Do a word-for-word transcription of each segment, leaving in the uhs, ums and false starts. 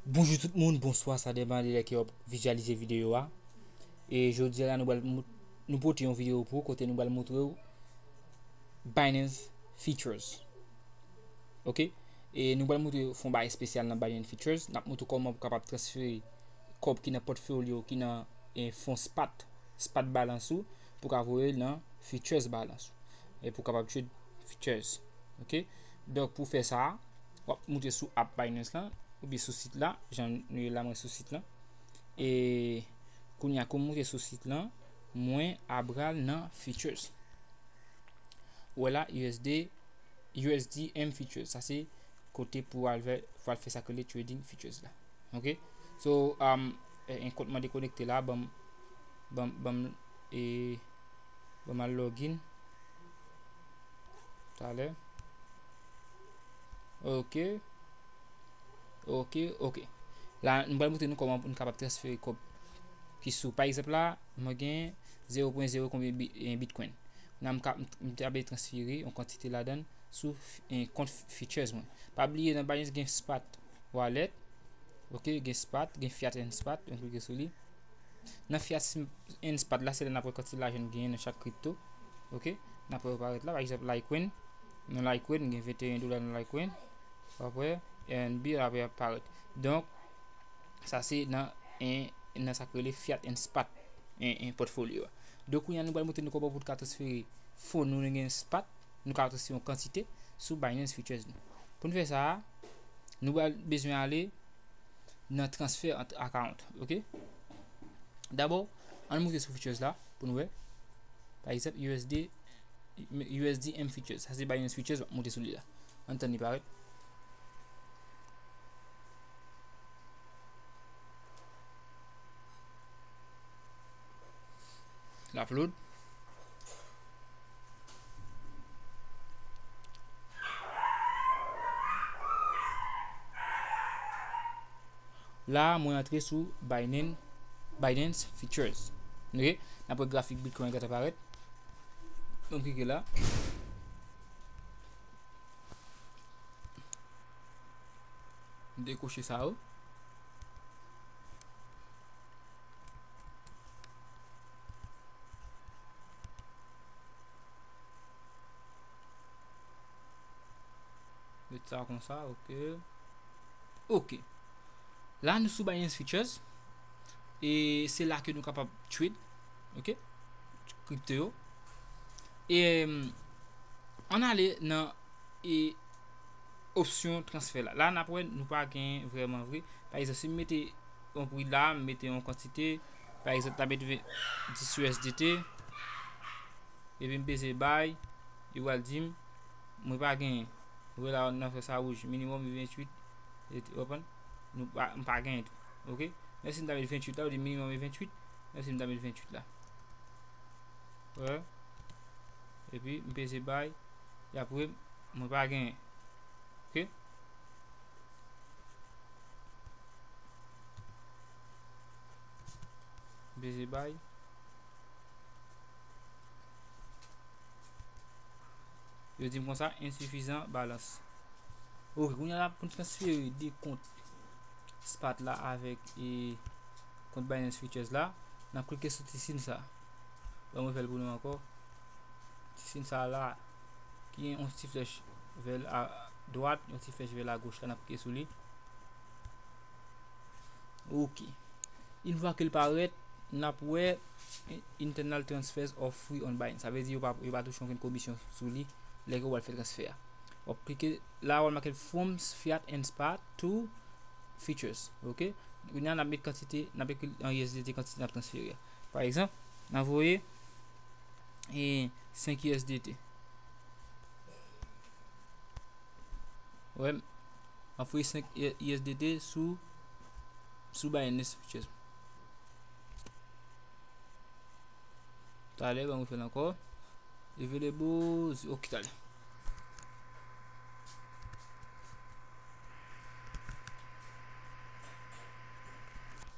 Bonjou tout moun, bonswa, sa depann de lè ke w ap vizyalize videyo a. E jodi a la, nou pral mou-, nou pote yon videyo pou ou kote nou pral montre w Binance Futures. Ok? E nou pral montre w fon bagay espesyal nan Binance Futures. N ap montre w kòman pou kapab transfere kòb ki nan pòtfolyo, ki nan, e, fon spat, spat balance ou, pou ka voye l nan futures balance ou. E pou kapab trade futures. Ok? Donk, pou fè sa, w ap moute sou app Binance lan, oubyen sou sit la, jan nou ye la, mwen sou sit lan. E kounye a, kou m moute sou sit lan, mwen apral nan futures. Ou wè la, U S D, U S D M futures. Sa se kote pou al fè, pou al fè sa k rele trading futures la. Ok? So, um, e, en kont mwen dekonekte la, ban m, ban m, ban m, e, ban m al login. Talè. Ok. Ok, ok. La, nou pral montre nou kòman pou nou kapab transfere kòb ki sou. Pa egzanp la, mwen gen zewo pwen zewo konbyen bi-, e, bitcoin. La, m ka, m, m ta vle transfere yon kantite ladan l sou f-, e, kont f-, futures mwen. Pa bliye nan Binance gen spot wallet. Ok, gen spot, gen fiat and spot, nou klike sou li. Nan fiat sim-, and spot la, se la n ap wè kantite lajan n genyen nan chak kripto. Ok, n ap wè yo parèt la, pa egzanp, Litecoin. Nan Litecoin, gen venteyen dola nan Litecoin. Apre, R N B apre ap parèt. Donk, sa se nan, en, nan sa k rele fiat and spot, en, en pòtfolyo a. Donk, kounye a, nou pral montre nou kòman pou nou ka transfere fon nou, nou gen spot, nou ka transfere yon kantite sou Binance Futures nou. Pou nou fè sa, nou pral bezwen ale nan transfer ant account, ok? Dabò, ann moute sou futures la pou nou wè. Pa egzanp, U S D, U S D M futures. Sa se Binance Futures, m ap moute sou li la. Ann tann li parèt. L ap load. La, mwen antre sou Binance, Binance Futures. Ok? N ap wè grafik Bitcoin gentan parèt. Donk, klike la. Dekoche sa yo. Met sa konsa, ok. Ok. La, nou sou Binance Futures. E se la ke nou kapab trade, ok? Kripto yo. E, ann ale nan, e, opsyon transfè la. La, n ap wè, nou pa gen vrèman vre. Pa egzanp, si m mete yon pri la, m mete yon kantite, pa egzanp, ta mete ven, dis U S D T, epi m peze buy, li pral di m, mwen pa genyen. Ou wè la, nan fè sa wouj, minimum venntuit, e, w konprann? Nou pa, m pa genyen tou. Ok? Men si m ta mete venntuit la, ou di minimum e venntuit, men si m ta mete venntuit la. Wè. Epi, m peze buy, e apre, mwen pa genyen. Ok? M peze buy. Yo di m konsa, insuffisant balance. Ok, kounye a la pou n transfere de kont spot la avèk, e, kont Binance Futures la, n ap klike sou ti siy sa. Ban mwen fè l pou nou ankò. Ti siy sa la, ki gen yon ti flèch vè l a dwat, yon ti flèch vè l a goch la, n ap klike sou li. Ok. Yon fwa ke l parèt, n ap wè internal transfers are free on Binance. Sa vle di yo pa, yo pa touche okenn komisyon sou li lè ke w al fè transfè a. W ap klike la, w al make from fiat and spot to futures. Ok? Kounye a, n ap met kantite, n ap ekri an U S D T kantite n ap transfere a. Pa egzanp, n a voye, e, senk U S D T. Wè, m ap voye senk U S D T sou, sou Binance Futures. Talè, ban mwen fè l ankò. Available, ok, talè.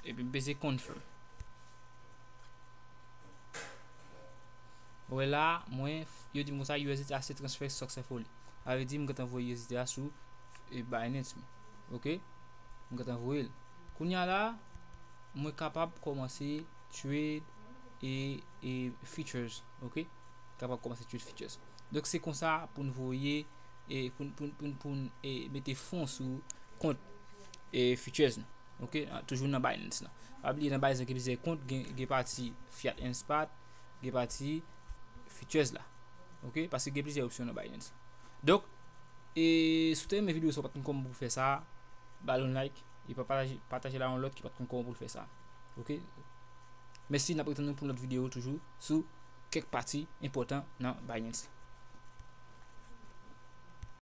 Epi m peze confirm. Wè la, mwen, yo di m konsa, U S D T a se transfer successfully. Sa vle di m gentan voye U S D T a sou, e, Binance mwen. Ok? M gentan voye l. Kounye a la, mwen kapab kòmanse trade e, e futures, ok? Kapab kòmanse trade futures. Donk, se konsa pou n voye, e pou n, pou n, pou n, pou n, e, mete fon sou kont, e, futures nou. Ok? Ah, toujou nan Binance lan. Pa bliye nan Binance gen plizyè kont, gen, gen pati fiat and spot, gen pati futures la. Ok? Paske gen plizyè opsyon nan Binance. Donk, e si w te renmen videyo sa, w pa t konn kòman pou fè sa, ba l yon like, e pa pataje, pataje l a yon lòt ki pa t konn kòman pou l fè sa. Ok? Mèsi, n ap retann nou pou lòt videyo toujou sou kèk pati enpòtan nan Binance.